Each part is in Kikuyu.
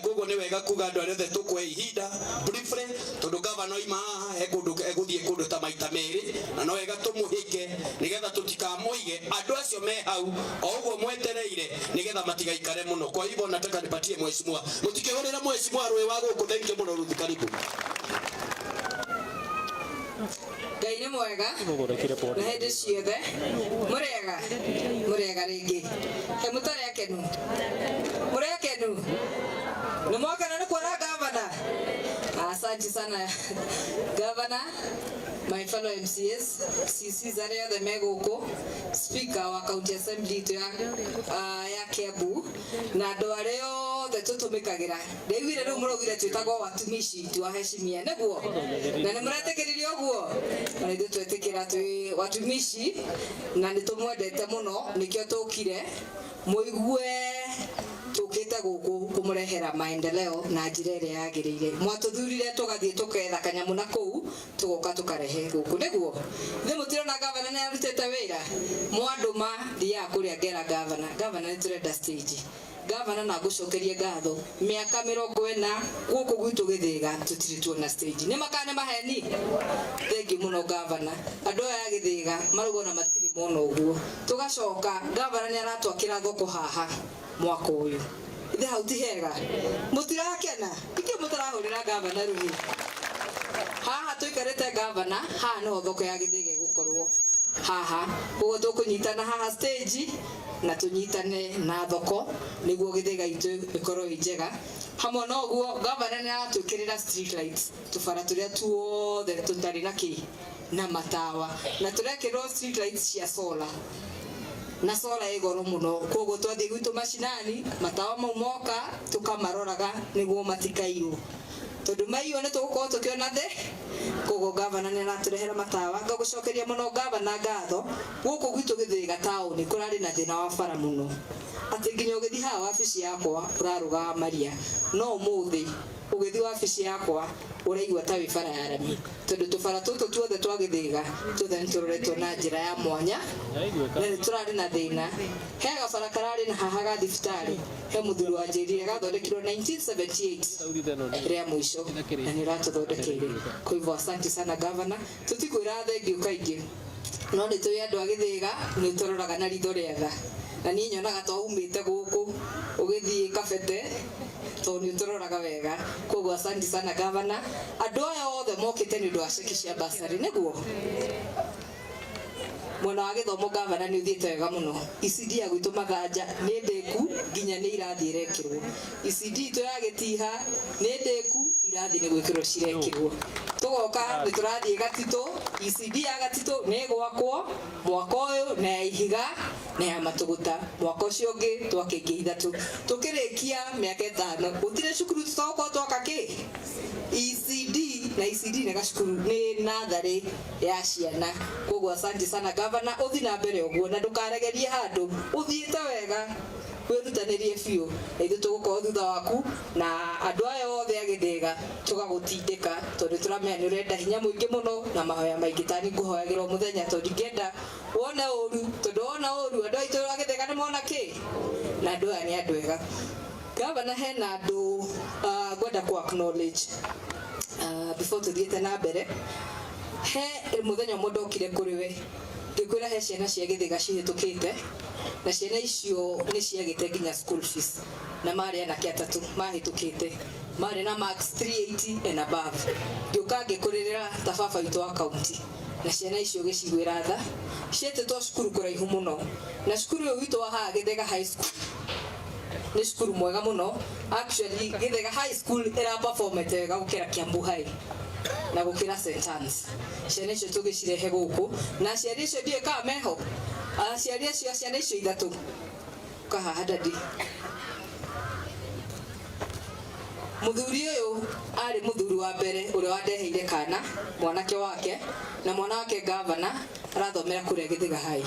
Koguo nĩ wega kuga andũ arĩa othe tũkũhe ihinda briefly, tondũ gavana oima haha he kũndũ egũthiĩ kũndũ ta maita merĩ, na no wega tũmũhĩke nĩgetha tũtikamũige andũ acio me hau o ũguo mwetereire, nĩgetha matigaikare mũno. Kwa hivyo nataka nipatie mheshimiwa, mũtikĩhũrĩre mheshimiwa rũĩ wa gũkũ. Thank you mũno Ruth, karibu. Ngai nĩ mwega na hĩndĩ ciothe. Mũrĩega, mũrĩega rĩngĩ. He mũtarĩ akenu? Mũrĩ akenu? Nĩ mwakena nĩ kuona gavana? Asante sana, gavana, my fellow MCAs, CCs arĩa othe me gũkũ, speaker wa county assembly itũ ya Kiambu na andũ arĩa othe tũtũmĩkagĩra. Ndaiguire rĩu mũraugire twĩtagwo watumishi tuwaheshimia, nĩguo? Na nĩ mũretĩkĩririe ũguo? Ona ithuĩ twetĩkĩra twĩ watumishi na nĩ tũmwendete mũno, nĩkĩo tũkire mũigue tũkĩte gũkũ kũmũrehera maendeleo na njĩra ĩrĩa yagĩrĩire. Mwatũthurire tũgathiĩ tũketha kanyamũ na kũu tũgoka tũkarehe gũkũ, nĩguo? Ithuĩ mũtirona gavana nĩ arutĩte wĩra? Mwandũma thiaga kũrĩa ngera gavana, gavana nĩ tũrenda stage. Gavana, na ngũcokerie ngatho, mĩaka 40 gũkũ gwitũ Gĩthĩga tũtirĩ tuona stage. Nĩ makana nĩ maheni? Thengiũ mũno gavana. Andũ aya a Gĩthĩga marauga ona matirĩ mona ũguo. Tũgacoka gavana nĩ aratwakĩra thoko haha mwaka ũyũ. Ithe hau ti hega? Mũtirakena? Ikĩ mũtarahũrĩra gavana rũhĩ? Haha tũikarĩte gavana, haha nĩho thoko ya Gĩthĩga ĩgũkorwo haha. Koguo tũkũnyitana haha stage na tũnyitane na thoko nĩguo Gĩthĩga itũ ĩkorwo ĩ njega. Hamwe na ũguo, gavana nĩ aratwĩkĩrĩra street lights tũbara tũrĩa tuothe tũtarĩ na kĩ na matawa, na tũrekĩrĩrwo street lights cia solar, na solar ĩ goro mũno. Koguo twathiĩ gwitũ macinani, matawa mau moka tũkamaroraga nĩguo matikaiywo, tondũ maiywo nĩ tũgũkorwo tũkĩona thĩ. Koguo gavana nĩ aratũrehera matawa. Ngagũcokeria mũno gavana ngatho. Gũkũ gwitũ Gĩthĩga taũni kũrarĩ na thĩna wa bara mũno, atĩ nginya ũgĩthiĩ haha wabici yakwa ũrarũgaga maria, no ũmũthĩ ũgĩthiĩ wabici yakwa ũraigua ta wĩ bara ya rami, tondũ tũbara tũtũ tuothe twa Gĩthĩga tuothe nĩ tũroretwo na njĩra ya mwanya, na nĩ tũrarĩ na thĩna. He gabara kararĩ na haha ga thibitarĩ, he mũthuri wanjĩrire gathondekirwo 1978 rĩa mũico, na nĩ ũratũthondekeire. Kwa hivyo asante sana gavana. Tũtikwĩra thengiũ kaingĩ, no nĩ tũĩ andũ a Gĩthĩga nĩ ũtũroraga na ritho rĩa tha, na niĩ nyonaga to umĩte gũkũ ũgĩthiĩ Kabete, tondũ nĩ ũtũroraga wega. Koguo asante sana gavana. Andũ aya othe mokĩte nĩ ũndũ wa ceki cia bursary, nĩguo? Mwena wa gĩthomo, gavana, nĩ ũthiĩte wega mũno. ECD ya gwitũ Mathanja nĩ ndĩku, nginya nĩ irathi ĩrekĩrwo. ECD itũ ya Gĩtiha nĩ ndĩku, irathi nĩ gwĩkĩrwo cirekĩrwo. Tũgoka nĩ tũrathiĩ Gatitũ, ECD ya Gatitũ nĩ ĩgwakwo mwaka ũyũ, na ya Ihiga na ya Matũgũta mwaka ũcio ũngĩ, twake ingĩ ithatũ. Tũkĩrĩkia mĩaka 5 gũtirĩ cukuru tũtagũkorwo twaka kĩ ECD, na ECD nĩ gacukuru, nĩ natharĩ ya ciana. Koguo asante sana gavana, ũthi na mbere ũguo na ndũkaregerie handũ ũthiĩte wega, wĩrutanĩrie biũ, na ithuĩ tũgũkorwo thutha waku na andũ aya othe a Gĩthĩga tũgagũtindĩka, tondũ tũramenya nĩ ũrenda hinya mũingĩ mũno na mahoya maingĩ. Tani ngũhoyagĩra o mũthenya, tondũ ndingĩenda wone ũru, tondũ wona ũru andũ aitũ a Gĩthĩga nĩ mona kĩ, na andũ aya nĩ andũ ega. Gavana, hena andũ ngwenda ku acknowledge before tũthiĩte na mbere. He mũthenya ũmwe ndokire kũrĩ we ngĩkwĩra he ciana cia Gĩthĩga cihĩtũkĩte, na ciana icio nĩ ciagĩte nginya school fees, na marĩ anake atatũ mahĩtũkĩte, marĩ na marks 380 and above. Ngĩũka ngĩkũrĩrĩra ta baba witũ wa county, na ciana icio gĩciguĩra tha, cietĩtwo cukuru kũraihu mũno, na cukuru ũyũ witũ wa haha Gĩthĩga High School nĩ cukuru mwega mũno. Actually, Gĩthĩga High School ĩra performete wega gũkĩra Kiambu High na gũkĩra St Anne's. Ciana icio tũgĩcirehe gũkũ, na aciari acio ndiũĩ kana meho, aciari acio a ciana icio ithatũ kahaha. Dadi mũthuri ũyũ arĩ mũthuri wa mbere ũrĩa wandeheire kana mwanake wake, na mwana wake, gavana, arathomera kũrĩa Gĩthĩga High.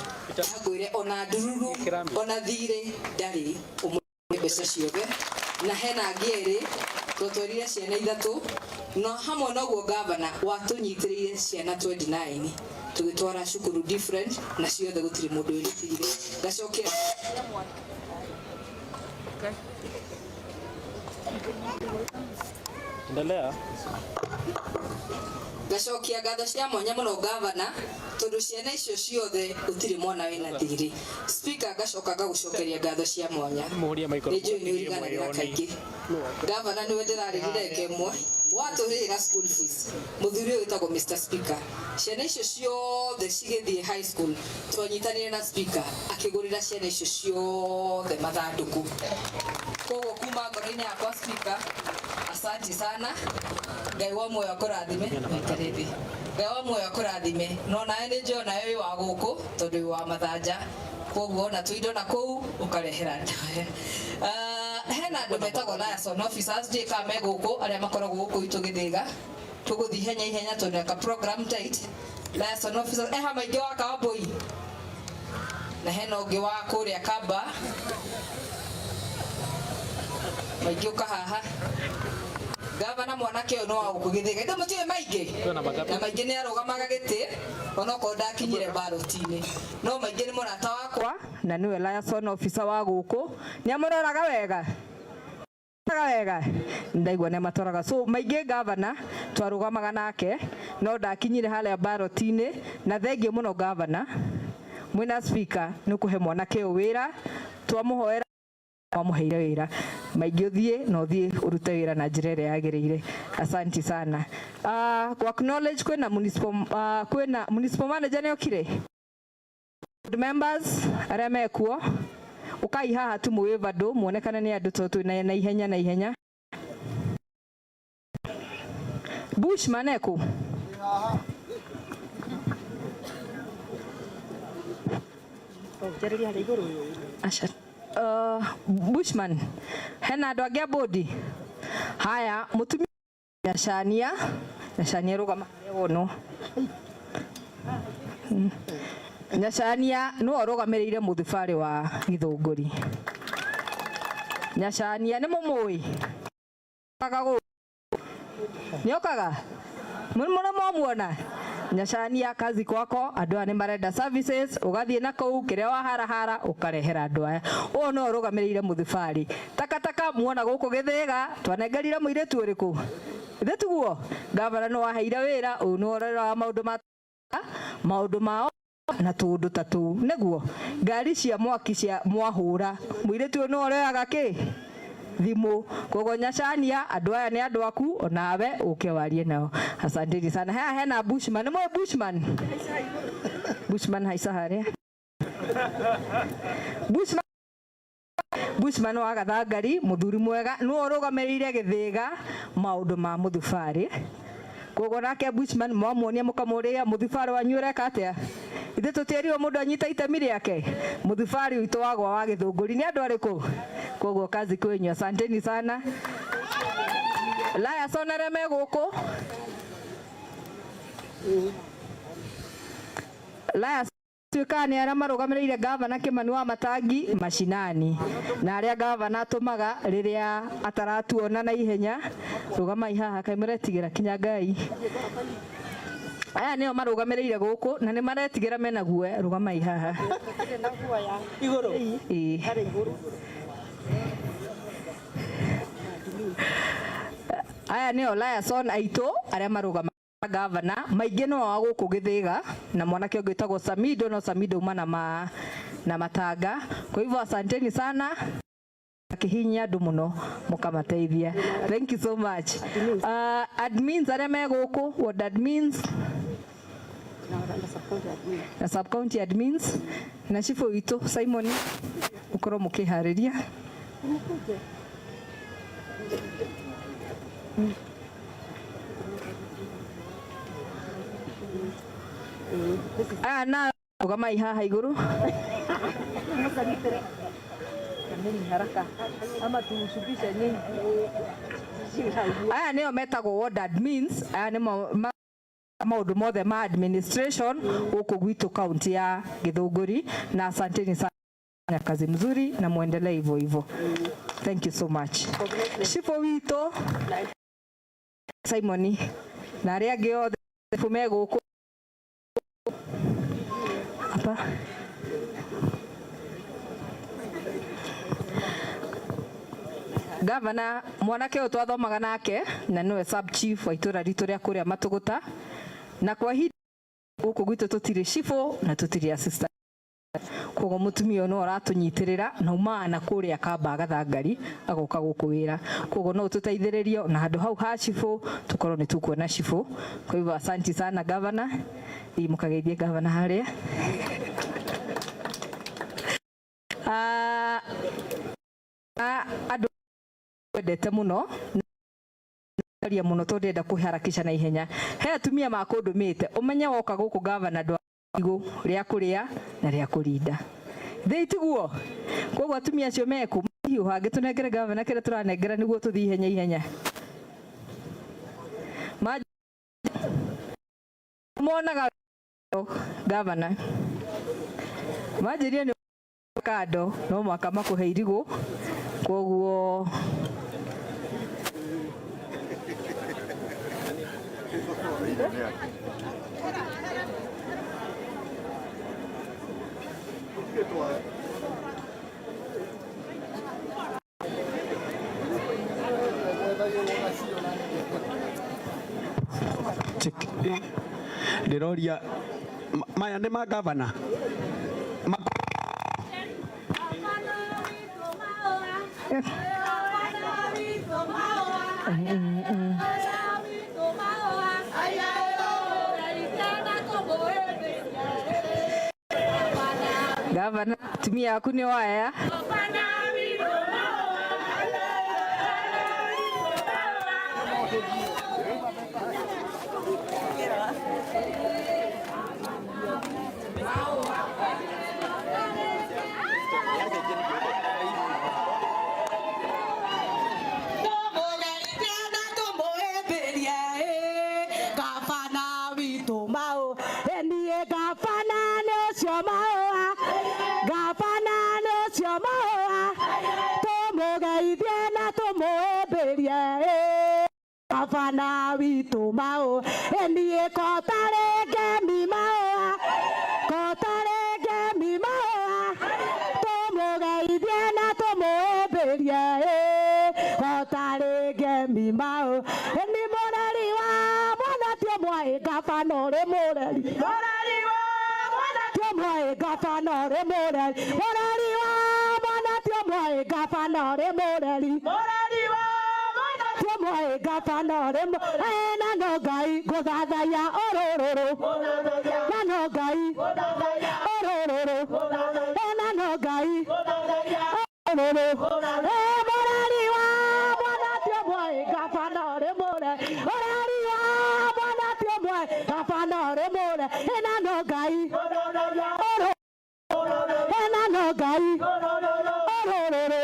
Ngwĩre ona ndururu ona thirĩ ndarĩ mbeca ciothe. Na hena angĩ erĩ twatwarire ciana ithatũ, na hamwe na ũguo gavana watũnyitĩrĩire ciana 29 tũgĩtwara cukuru different, na ciothe gũtirĩ mũndũ wĩna thirĩ. Ngacokera Endelea. Ngacokia ngatho cia mwanya muno gavana, tondu ciana icio ciothe gutiri mwana wina thiri. Speaker, ngacoka ngagucokeria ngatho cia mwanya. Muhuria microphone. Nĩ njũĩ nĩ ũriganagĩra kaingĩ. Gavana, nĩwe ndĩrarĩrire eke ĩmwe watũrĩhĩra school fees. Mũthuri ũyũ wĩtagwo Mr Speaker, ciana icio ciothe cigĩthiĩ high school, twanyitanire na speaker akĩgũrĩra ciana icio ciothe mathandũkũ. Koguo kuma ngoro-inĩ yakwa, speaker, asanti sana. Ngai wa muoyo akũrathime. Wĩkare thĩ. Ngai wa muoyo akũrathime. No nawe nĩ njũĩ onawe wĩ wa gũkũ, tondũ wĩ wa mathanja, koguo ona tũindo na kũu ũkarehera andũ aya. Hena andũ metagwo liaison officers, ndiũĩ kana me gũkũ, arĩa makoragwo gũkũ itũ Gĩthĩga. Tũgũthiĩ ihenya ihenya tondũ aka program tight. Liaison officers eha maingĩ wa Kawambui, na hena ũngĩ wa kũrĩa Kamba maingĩ. Ũka haha, gavana. Mwanake ũyũ nĩ wa gũkũ Gĩthĩga, ithe mũtiũĩ maingĩ. Kwĩna mangapi? Na maingĩ nĩ arũgamaga gĩtĩ onokorwo ndakinyire baroti-inĩ, no maingĩ nĩ mũrata wakwa na nĩwe liaison officer wa gũkũ. Nĩ amũroraga wega wega, ndaigua nĩ amatwaraga. So maingĩ gavana twarũgamaga nake, no ndakinyire harĩa baroti-inĩ. Na thengiũ mũno gavana mwĩna speaker nĩ kũhe mwanake ũyũ wĩra. Twamũhoera, wamũheire wĩra. Maingĩ, ũthiĩ na ũthiĩ ũrute wĩra na njĩra ĩrĩa yagĩrĩire. Asanti sana. Ku acknowledge kwĩna municipal manager nĩ okire. Board members arĩa mekuo, ũkai haha tu mũwĩ bado muonekane nĩ andũ tondũ twĩna na ihenya na ihenya. Bushman eku? Aca. Bushman, hena andũ angĩ a bodi haya? Mũtumia Nyacania, Nyacania, rũgama harĩa wonwo. Nyacania nĩwe ũrũgamĩrĩire mũthibarĩ wa Gĩthũngũri. Nyacania nĩ mũmũĩ? Okaga gũkũ, nĩokaga mũno mwamuona. Nyacania, kazi kwako. Andũ aya nĩ marenda services, ũgathiĩ na kũu kĩrĩa waharahara ũkarehera andũ aya. Ũyũ no ũrũgamĩrĩire mũthibarĩ. Takataka muona gũkũ Gĩthĩga twanengerire mũirĩtu ũrĩkũ? Ithe tiguo gavana nĩ waheire wĩra ũyũ, nĩ ũroraga maũndũ ma maũndũ mao na tũũndũ ta tũu, nĩguo ngari cia mwaki cia mwahũra, mũirĩtu ũyũ nĩ ũroyaga kĩ thimũ. Koguo Nyacania, andũ aya nĩ andũ aku, onawe ũke warie nao. Asanteni sana. Haya, hena Bushman. Nĩ mũĩ Bushman? Bushman, haica harĩa. Bushman, Bushman wa Gathangari, mũthuri mwega, nĩwe ũrũgamĩrĩire Gĩthĩga maũndũ ma mũthubarĩ. Koguo nake Bushman mwamuonia mũkamũrĩa mũthubarĩ wanyu ũreka atĩa. Ithuĩ tũtiĩrirwo mũndũ anyita itemi rĩake. Mũthubarĩ witũ wagwa wa Gĩthũngũri nĩ andũ arĩkũ? Koguo kazi kwenyu, asanteni sana. Liaison arĩa me gũkũ, Liaison tuĩkaga nĩ arĩa marũgamĩrĩire gavana Kĩmani wa Matangi mashinani, na arĩa gavana atũmaga rĩrĩa ataratuona na ihenya. Rũgamai haha, kaĩ mũretigĩra kinya Ngai. Aya nĩo marũgamĩrĩire gũkũ na nĩ maretigĩra, mena guoya. Rũgamai haha. Igũrũ. Ĩĩ. Aya nĩo liaison aitũ arĩa marũgama gavana. Maingĩ no wa gũkũ Gĩthĩga na mwanake ũngĩ wĩtagwo Samido, no Samido uma na, ma, na matanga. Kwa hivyo asanteni sana, akihinya andũ mũno mũkamateithia. Thank you so much. Admins arĩa me gũkũ, ward admins na sub county admins na cibũ witũ Simon, mũkorwo mũkĩharĩria. Aya na rũgamai haha igũrũ. Haraka ama tushukishe nyinyi. Aya nĩo metagwo ward admins. Aya nĩmo maũndũ mothe ma administration gũkũ gwitũ kaunti ya Gĩthũngũri. Na asanteni sana, kazi mzuri na muendelee hivyo hivyo. Thank you so much. Cibũ witũ Simoni na arĩa angĩ othe me gũkũ hapa. Gavana mwanake ũyũ twathomaga nake na nĩwe sub chief wa itũra ritũ rĩa kũrĩa Matũgũta, na kwa ihinda gũkũ gwitũ tũtirĩ cibũ na tũtirĩ assistant, koguo mũtumia ũyũ no aratũnyitĩrĩra na umaga na kũrĩa Kamba Gathangari agoka gũkũ wĩra, koguo no ũtũteithĩrĩrie na handũ hau ha cibũ tũkorwo nĩ tũkuona cibũ. Kwa hivyo asanti sana gavana, thiĩ mũkageithie gavana harĩa. Andũ wendete mũno aria mũno tondũ ndĩrenda kũharakisha na ihenya. He atumia makũndũmĩte ũmenye woka gũkũ gavana ndwa igũ rĩa kũrĩa na rĩa kũrinda thĩ tiguo, koguo atumia acio meku hiũha ngĩtũnengere gavana kĩrĩa tũranengera nĩguo tũthiĩ ihenya ihenya. Monaga gavana manjĩrie nĩ kando no mwaka makũhe irigũ, koguo Ndĩroria maya nĩ ma gavana. Gavana atumia aku nĩ waya. Gavana witũ mau niĩ kotare ngemi maũa, kotare ngemi maũa, tũmũgeithie na tũmũhĩmbĩrie, kotare ngemi mau nĩ mũreri wa mwana ti ũmwe, gavana ũrĩ mũreri, mũreri wa mwana ti ũmwe, gavana ũrĩ mũreri, mũreri wa mwana ti ũmwe, gavana ũrĩ mũreri, mũreri wa mwana gavana ũrĩ na no Ngai ngũthathaiya ũrũrũrũ, na no Ngai ũrũrũrũ, na no Ngai ũrũrũ, mũreri wa mwana ti ũmwe, gavana ũrĩ mũreri, mũreri wa mwana ti ũmwe, gavana ũrĩ mũreri, na no Ngai ũrũrũ, na no Ngai ũrũrũrũ,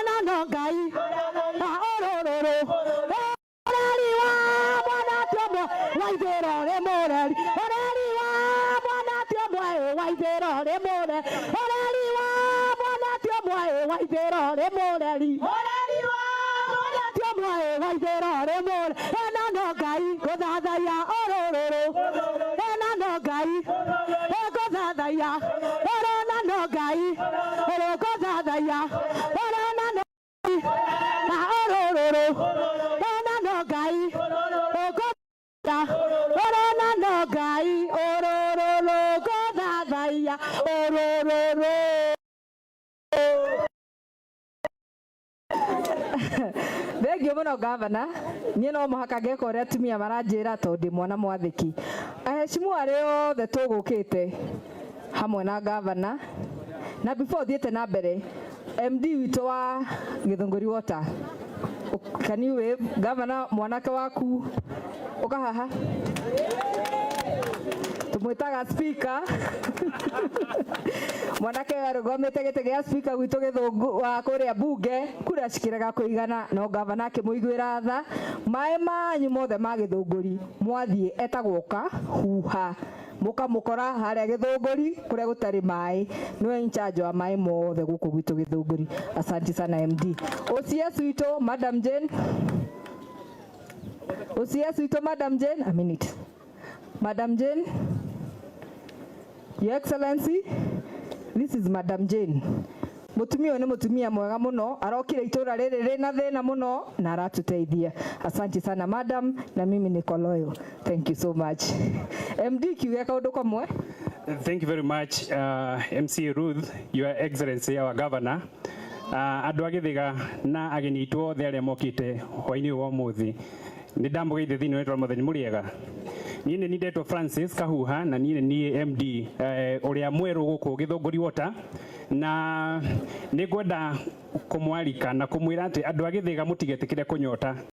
na no Ngai ũrũrũrũ, mũreri wa mwana ti ũmwe, waithĩra ũrĩ mũreri, mũreri wa mwana ti ũmwe, waithĩra ũrĩ mũreri, mũreri wa mwana ti ũmwe, waithĩra ũrĩ mũreri, mũreri wa mwana ti ũmwe, waithĩra ũrĩ mũreri, na no Ngai ngũthathaiya ũrũrũrũ, na no Ngai ngũthathaiya, na no Ngai ngũthathaiya, na no ũrũrũrũ, na no Ngai ngũthathaiya, na no Ngai ũrũrũrũ ngũthathaiya ũrũrũrũ. Thengio mũno gavana, niĩ no mũhaka ngeka ũrĩa atumia maranjĩra tondũ ndĩ mwana mwathĩki. Aheshimu arĩa othe tũgũkĩte hamwe na gavana, na before thiĩte na mbere, MD witũ wa Githunguri Water, can you wave? Gavana mwanake waku ũka haha, tumwĩtaga speaker. Mwanake arũgamĩte gĩtĩ gĩa speaker gwitũ Gĩthũngũ wa kũrĩa bunge, kura cikĩrega kũigana, no gavana akĩmũiguĩra tha. Maĩ manyu mothe ma Gĩthũngũri mwathiĩ etagwo Kahuha, mũkamũkora harĩa Gĩthũngũri kũrĩa gũtarĩ maĩ, nĩwe in charge wa maĩ mothe gũkũ gwitũ Gĩthũngũri. Asante sana MD. OCS witũ Madam Jane, OCS witũ Madam Jane, a minute. Madam Jane, Your Excellency, this is Madam Jane. Mutumia ũyũ nĩ mutumia mwega muno, arokire itũra rĩrĩ rĩna thĩna muno na aratuteithia. Asante sana madam, na mimi niko loyal. Thank you so much. MD, kiuge kaundu kamwe. Thank you very much, MC Ruth, Your Excellency, our Governor. Andũ a Gĩthĩga na ageni aitũ othe arĩa mokĩte hwainĩ ũyũ wa ũmũthĩ, nĩ ndamũgeithia thĩinĩ wa rĩtwa rĩa Mwathani. Mũrĩega? Niĩ nĩ ndetwo Francis Kahuha na niĩ nĩ niĩ MD ũrĩa mwerũ gũkũ Gĩthũngũri Water, na nĩ ngwenda kũmwarika na kũmwĩra atĩ andũ a Gĩthĩga mũtigetĩkĩre kũnyota.